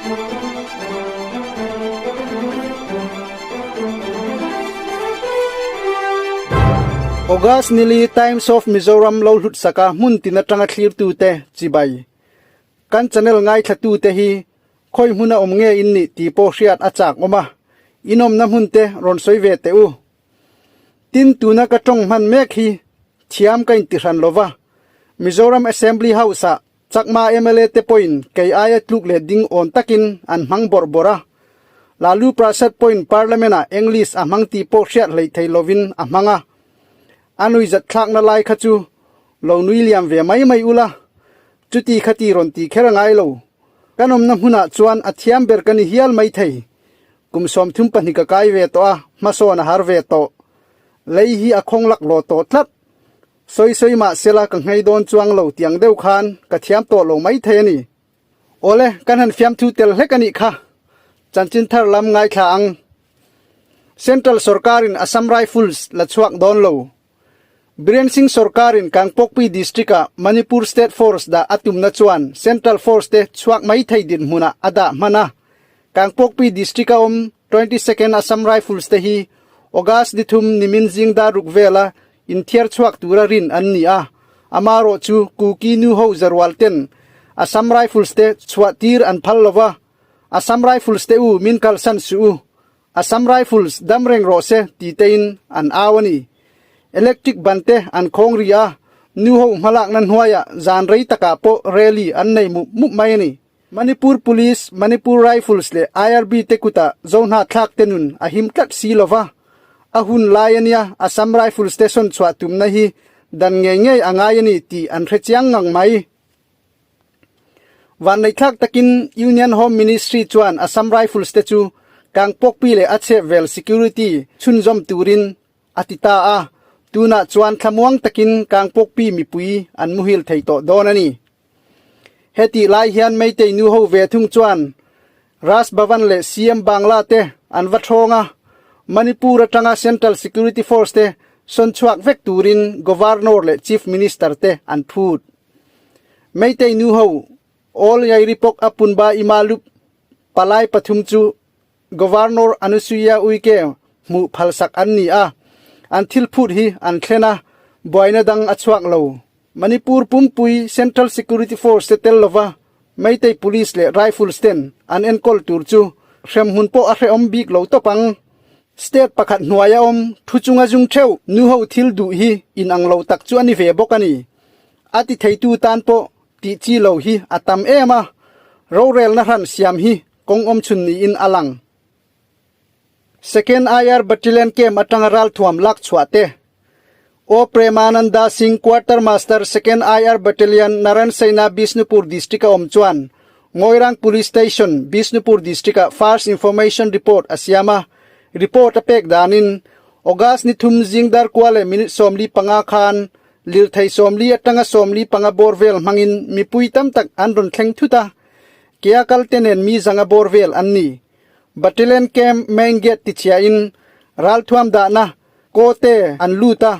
August nili Times of Mizoram lo hlut saka hmun tin atanga thlirtute chibai. Kan channel ngaithlatute hi khawi hmuna awm nge in nih tih pawh hriat a chak awm a, in awmna hmunte rawn sawi ve teh u. Tin, tuna ka tawng hman mek hi thiam ka inti hran lova, Mizoram Assembly House-ah Chakma mla te pawhin kei aia tluk leh ding awn takin an hmang bawrh bawrh a. Lalu Prasad pawhin Parliament-ah English a hmang tih pawh hriat hleih thei lovin a hmang a. A nuihzat thlakna lai kha chu lo nui liam ve mai mai ula, chuti khati rawn ti kher a ngai lo. Kan awmna hmunah chuan a thiam ber ka ni hial mai thei. Kum 32 ka kai ve tawh a, hmasawn a har ve tawh. Lei hi a khawng laklawh tawh tlat. Sawi sawi mah sela ka nghei dawn chuang lo tiang deuh khan ka thiam tawh lo mai thei a ni. Awle, kan han fiamthu tel hlek a nih kha. Chanchin thar lam ngaithla ang. Central sorkarin Assam Rifles la chhuak dawn lo. Biren Singh sorkarin Kangpokpi district-ah Manipur State Force dah a tumna chuan Central Force te chhuak mai thei dinhmunah a dah hman a. Kangpokpi district-a awm 22nd Assam Rifles te hi August ni thum nimin zing dar ruk vela inthiar chhuak tura rin an ni a, amarawh chu Kuki nu ho zarual ten Assam Rifles te chhuah tir an phal lo va, Assam Rifles te u min kalsan suh u, Assam Rifles dam reng rawh se ti tein an au a ni. Electric ban te an khawng ri a, nu ho hmalakna hnuaiah zan rei takah pawh rally an nei mup mup mai a ni. Manipur Police, Manipur Rifles leh IRB te kutah Zohnahthlak te nun a him tlat si lo va, a hun lai a nia Assam Rifles te sawn chhuah tumna hi dan ngei ngei a ngai a ni tih an hre chiang ngang mai. Vanneihthlak takin Union Home Ministry chuan Assam Rifles te chu Kangpokpi leh a chhehvel security chhunzawm turin a ti ta a, tunah chuan thlamuang takin Kangpokpi mipui an muhil thei tawh dawn a ni. Hetih lai hian Meitei nu ho ve thung chuan Raj Bhavan leh CM Bangla te an va thawng a, Manipur atanga Central Security Force te sawn chhuak vek turin Governor leh Chief Minister te an phut. Meitei nu ho All Yairipok Apunba Imalup palai pathum chu Governor Anusuiya Uike hmuh phalsak an ni a, an thil phut hi an thlen a, buaina dang a chhuak lo. Manipur pumpui Central Security Force te tel lova Meitei Police leh Rifles ten an enkawl tur chu hremhmun pawh a hrehawm bik lo tawp ang. State pakhat hnuaia awm thu chunga zung theuh nuho thil duh hi inang lo tak chu a ni ve bawk a ni. A ti theitu tan pawh tih chi lo hi a tam em a, rorelna hran siam hi kawng awmchhun niin a lang. Second IR Battalion Camp atanga ralthuam lak chhuah te, O Premananda Singh Quarter Master Second IR Battalion Naran Sena Bishnupur District a awm chuan Ngawirang Police Station, Bishnupur District ah First Information Report a siam a, report a pek danin August ni thum zing dar kua leh minute 45 khan lirthei 40 atanga 45 bawr vel hmangin mipui tam tak an rawn thleng thut a, kea kal te nen mi zanga bawr vel an ni. Battalion Camp Main Gate tichhiain ralthuam dahna Kawte an lut a,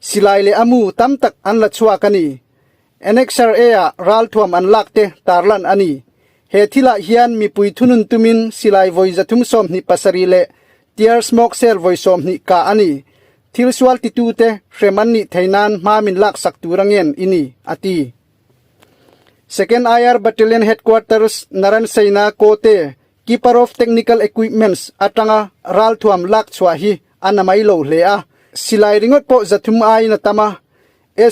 silai leh a mu tam tak an la chhuak a ni. Annexure A ah ralthuam an lak te tarlan a ni. He thilah hian mipui thunun tumin silai vawi 327 leh tear smoke cell vawi 20 kah a ni. Thil sual titute hrem an nih thei nan hma min laksak tur a ngen i ni, a ti. Second IR Battalion Headquarters Naran Sena Kawte Keeper of Technical Equipments atanga ralthuam lak chhuah hi a na mai lo hle a, silai ringawt pawh 300 aiin a tam a,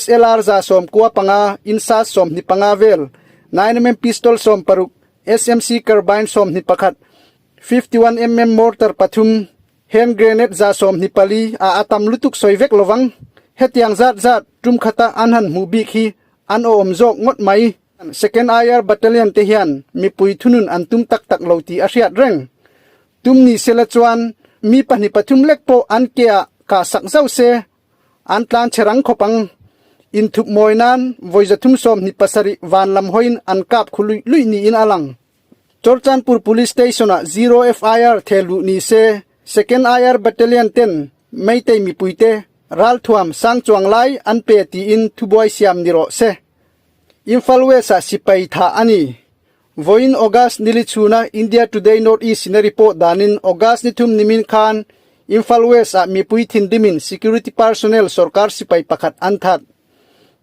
SLR 95, INSAS 25 vel, 9mm pistol 60, SMC carbine 21, 51mm mortar pathum, hand grenade 124 a a tam lutuk sawi vek lovang. Hetiang zat zat tum khata an han hmuh bik hi an awm zawk ngawt mai. Second IR Battalion te hian mipui thunun an tum tak tak lo tih a hriat reng. Tum ni sela chuan mi pahnih pathum lek pawh an ke-ah kah sak zauh se, an tlan che rang khawp ang. Inthup mawi nan vawi 327 van lam hawiin an kap khu luih luih niin a lang. Churchandpur Police Station-ah zero FIR theh luh ni se, Second IR Battalion ten Meitei mipuite ralthuam sang chuang lai an pe tiin thubuai siam ni rawh se. Imphal West-ah sipai thah a ni. Vawiin August nili chhuna India Today North East in a report danin August ni thum nimin khan Imphal West ah mipui thinrimin security personnel sorkar sipai pakhat an that.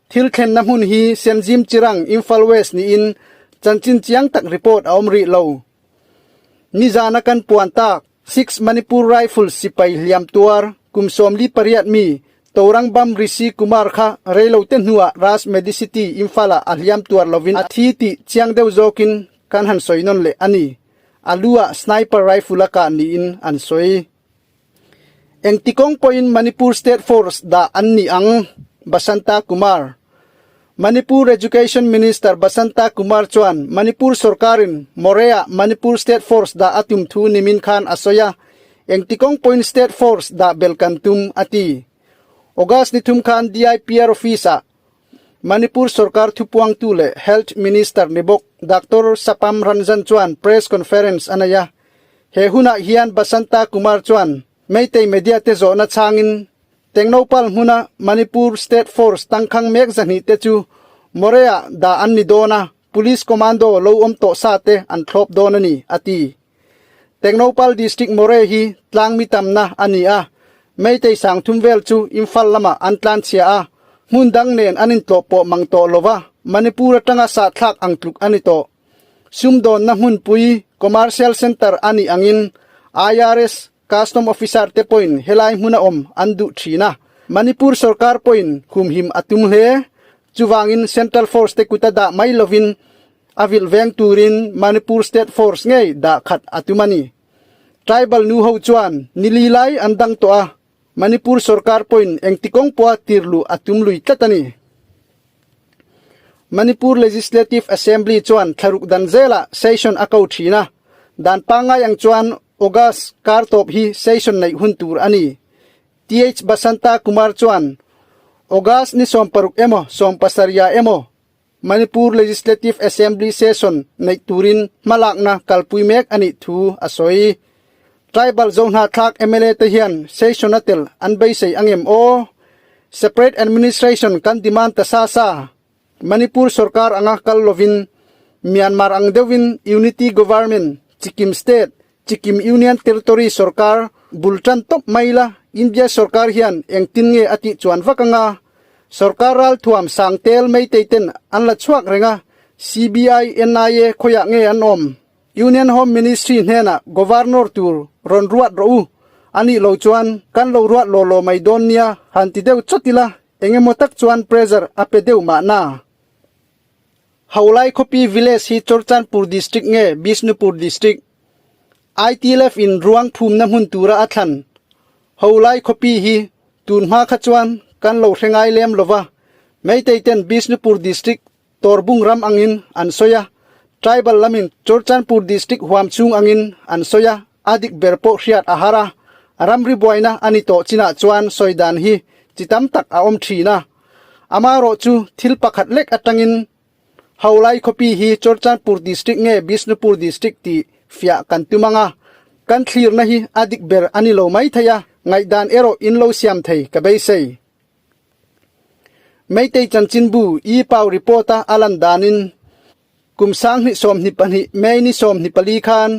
Thil thlenna hmun hi Senjim Chirang, Imphal West niin chanchin chiang tak report a awm rih lo. Nizana kan puan tak Six Manipur Rifles sipai hliam tuar kum 48 mi Torangbam Rishi Kumar kha reilote hnuah Raj Medicity, Imphal-ah a hliam tuar lovin a thi tih chiang deuh zawkin kan han sawi nawn leh a ni. A lu-ah sniper rifle a kah niin an sawi. Engti kawng pawhin Manipur State Force dah an ni ang, Basanta Kumar. Manipur Education Minister Basanta Kumar chuan Manipur sorkarin Moreh-ah Manipur State Force dah a tum thu nimin khan a sawi a, engti kawng pawhin State Force dah bel kan tum, a ti. August ni thum khan DIPR Office-ah Manipur sorkar thupuangtu leh Health Minister ni bawk Doctor Sapam Ranjan chuan press conference a nei a. He hunah hian Basanta Kumar chuan Meitei media te zawhna chhangin Tengnaupal hmuna Manipur State Force tangkhang mek 200 te chu Moreh-ah dah an ni dawn a, Police Commando lo awm tawh sa te an thlawp dawn a ni, a ti. Tengnaupal District Moreh hi tlangmi tamna a ni a, Meitei 3000 vel chu Imphal lamah an tlanchhia a, hmun dang nen an intlawhpawh mang tawh lo va, Manipur atanga sahthlak ang tluk a ni tawh. Sumdawnna hmunpui, Commercial Centre, a nih angin IRS, Custom Officer te pawhin helai hmuna awm an duh thin a, Manipur sorkar pawhin humhim a tum hle. Chuvangin Central Force te kuta dah mai lovin a vilh veng turin Manipur State Force ngei dah khat a tum a ni. Tribal nu ho chuan nili lai an dang tawh a, Manipur sorkar pawhin engti kawng pawha tirluh a tum lui tlat a ni. Manipur Legislative Assembly chuan thlaruk dan zelah session a ko thin a, dan pangngai ang chuan August kar tawp hi session neih hun tur a ni. TH Basanta Kumar chuan August ni 60 emaw 70 emaw Manipur Legislative Assembly session neih turin hmalakna kalpui mek a nih thu a sawi. Tribal Zohnahthlak mla te hian session a tel an beisei angem aw? Separate administration kan demand ta sa sa. Manipur sorkar anga kal lovin Myanmar ang deuhin Unity Government, Chikim State, Chikim Union Territory sorkar bul tan tawp mai la, India sorkar hian engtin nge a tih chuan vak anga sorkar ralthuam sangtel meitei ten an la chhuak reng a, CBI, NIA khawiah nge an awm? Union Home Ministry hnenah Governor tur rawn ruat rawh u, a nih lo chuan kan lo ruat law law mai dawn nia han ti deuh chawt ila. Engemaw tak chuan pressure a pe deuh mahna. Haulai khawpi village hi Churchandpur district nge Bishnupur district? ITLF in ruang phumna hmun tura a thlan Haulai khawpi hi tun hma kha chuan kan lo hre ngai lem lova, Meitei ten Bishnupur district Torbung ram angin an sawi a, Tribal lamin Churchandpur district huam chhung angin an sawi a, a dik ber pawh hriat a har a, ramri buaina a ni tawh chinah chuan sawi dan hi chi tam tak a awm thin a. Amaherawh chu thil pakhat lek atangin Haulai khawpi hi Churchandpur district nge Bishnupur district tih fiah kan tum ang a, kan thlirna hi a dik ber a ni lo mai thei a, ngaihdan erawh in lo siam thei ka beisei. Meitei chanchinbu E-Pau report-a a lan danin kum 2022 May ni 24 khan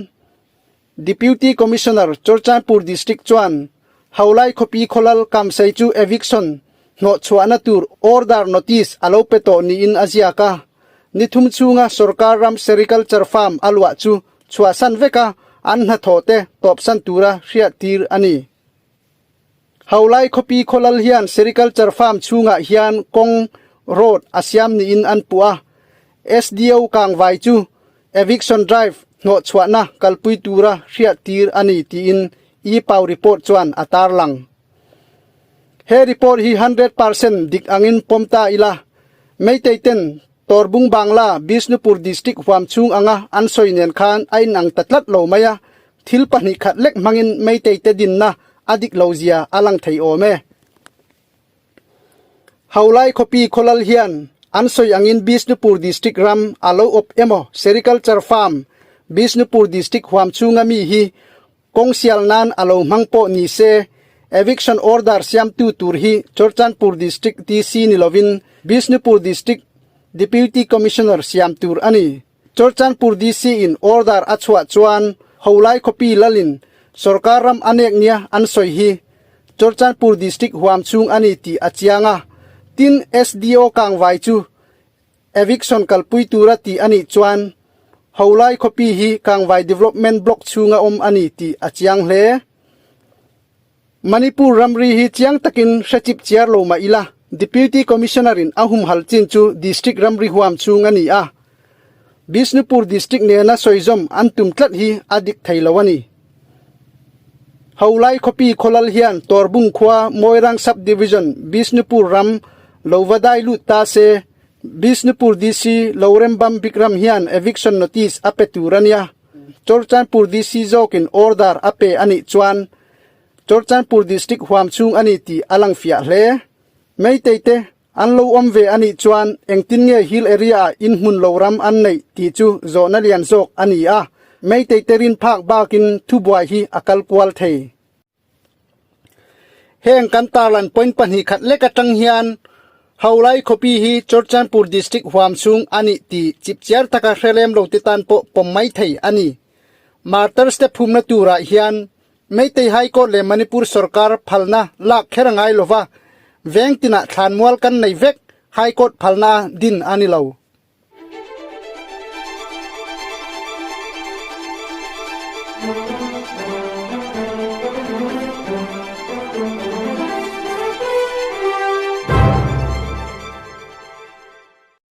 Deputy Commissioner Churchandpur District chuan Haulai khawpi khawlal Kamsei chu eviction hnawhchhuahna tur order notice a lo pe tawh niin a ziak a. Ni thum chhunga sorkar ram sericulture farm a luah chu chhuahsan veka an hnathawhte tawpsan tura hriattir a ni. Haulai khawpi khawlal hian sericulture farm chhungah hian kawng, road, a siam niin an puh a. SDO Kangvai chu eviction drive hnawhchhuahna kalpui tura hriattir a ni tiin E-Pau report chuan a tarlang. He report hi 100% dik angin pawm ta ila, Meitei ten Torbung Bangla Bishnupur District huam chhung anga an sawi nen khan a inang ta tlat lo mai a, thil pahnih khat lek hmangin Meitei te dinna a dik lo zia a lang thei awm e. Haulai khawpi khawlal hian an sawi angin Bishnupur District ram a lo awp emaw Sericulture Farm Bishnupur District huam chhunga mi hi Kawng sial nan a lo hmang pawh ni se, eviction order siamtu tur hi Churchandpur District DC ni lovin Bishnupur District Deputy Commissioner siam tur a ni. Churachandpur DC in order a chhuah chuan Holai khawpi lalin sorkar ram a nek nia an sawi hi Churachandpur District huam chhung a ni tih a chiang a, tin SDO Kangvai chu eviction kalpui tura tih a nih chuan Holai khawpi hi Kangvai Development Block chhunga awm a ni tih a chiang hle. Manipur ramri hi chiang takin hre chip chiar lo mah ila, Deputy Commissioner in a humhal chin chu District ramri huam chhung a ni a. Bishnupur District nena sawizawm an tum tlat hi a dik thei lo a ni. Holai khawpi khawlal hian Torbung khua Moirang Sub-Division Bishnupur ram lo va dai lut ta se, Bishnupur DC Lorembam Bikram hian eviction notice a pe tur a nia. Churachandpur DC zawkin order a pe a nih chuan Churachandpur District huam chhung a ni tih a lang fiah hle. Meitei te an lo awm ve a nih chuan engtin nge hill area ah inhmun lo ram an neih tih chu zawhna lian zawk a ni a, Meitei te rin phak bakin thubuai hi a kal kual thei. Heng kan tarlan point 2 khat lek atang hian Haulai khawpi hi Churachandpur District huam chhung a nih tih chipchiar taka hre lem lo te tan pawh pawm mai thei a ni. Martyrs te phumna turah hian Meitei High Court leh Manipur sorkar phalna lak kher a ngai lova, veng tinah thlanmual kan nei vek High Court phalna din a ni lo.